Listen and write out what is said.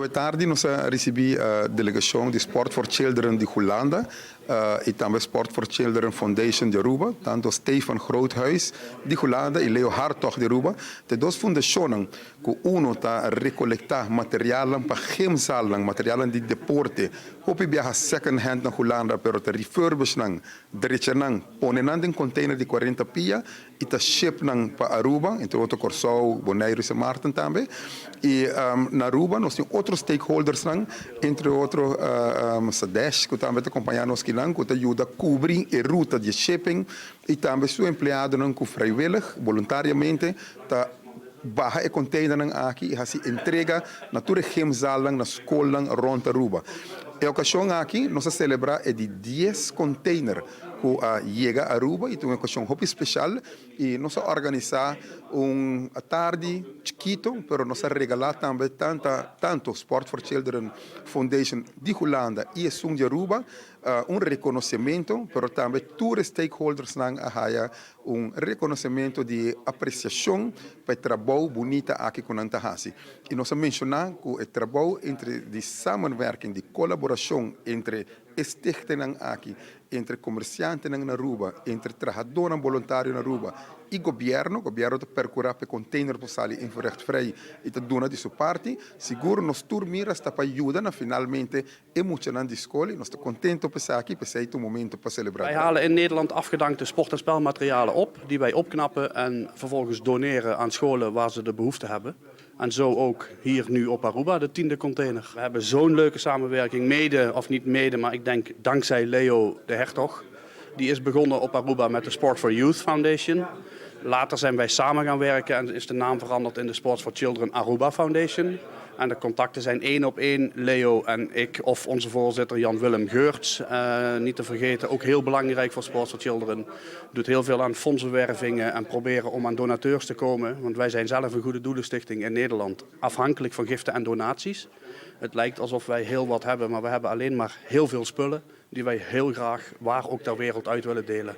Awe tardi nos a ricibi delegacion di Sport for Children di Hulanda y tambe Sport for Children Foundation di Aruba, tanto Stefan Groothuis di Hulanda y Leo Hartog di Aruba. Ta dos fundacionnan cu uno ta recolecta materialnan pa gymzaalnan, materialnan di deporte, hopi biaha second hand na Hulanda, pero ta refurbish nan, drecha nan, pone nan den container di 40 pia y ta ship nan pa Aruba, entre otro Corsou, Bonaire y Sint Maarten tambe. Y na Aruba nos tin otro stakeholders nan, entre otro Sadesh, cu tambe ta acompaña nos akinan, cu ta yuda cubri e ruta di shipping y tambe su empleadonan cu vrijwillig, voluntariamente, ta baha e containernan aki y haci entrega na tur e gymzaalnan, na scolnan rond Aruba. E ocasion aki nos a celebra e di 10 container cu a yega Aruba y un ocasion hopi special y nos a organisa un tardi chikito, pero nos a regala tambe tanto Sport for Children Foundation di Hulanda y esun di Aruba un reconocimento, pero tambe tur stakeholders nan a haya un reconocimento di apreciacion pa e trabou bunita aki cu nan ta haci. Y nos a menciona cu e trabou entre di samenwerking, di colaboracion entre stichtingnan aki, entre comerciantenan na Aruba, entre trahadornan voluntario na Aruba y gobierno, gobierno ta percura pa container por sali invoerrechtvrij y ta duna di su parti, sigur nos tur mira ta pa yuda na finalmente e muchanan di scol y nos ta contento pa esaki, pa esey un momento pa celebra. Wij halen in Nederland afgedankte sport- en spelmaterialen op, die wij opknappen en vervolgens doneren aan scholen waar ze de behoefte hebben. En zo ook hier nu op Aruba, de 10e container. We hebben zo'n leuke samenwerking, mede of niet mede, maar ik denk dankzij Leo de Hertog. Die is begonnen op Aruba met de Sport for Youth Foundation. Later zijn wij samen gaan werken en is de naam veranderd in de Sports for Children Aruba Foundation. En de contacten zijn één op één, Leo en ik, of onze voorzitter Jan-Willem Geurts, niet te vergeten. Ook heel belangrijk voor Sports for Children. Doet heel veel aan fondsenwervingen en proberen om aan donateurs te komen. Want wij zijn zelf een goede doelenstichting in Nederland, afhankelijk van giften en donaties. Het lijkt alsof wij heel wat hebben, maar we hebben alleen maar heel veel spullen die wij heel graag waar ook ter wereld uit willen delen.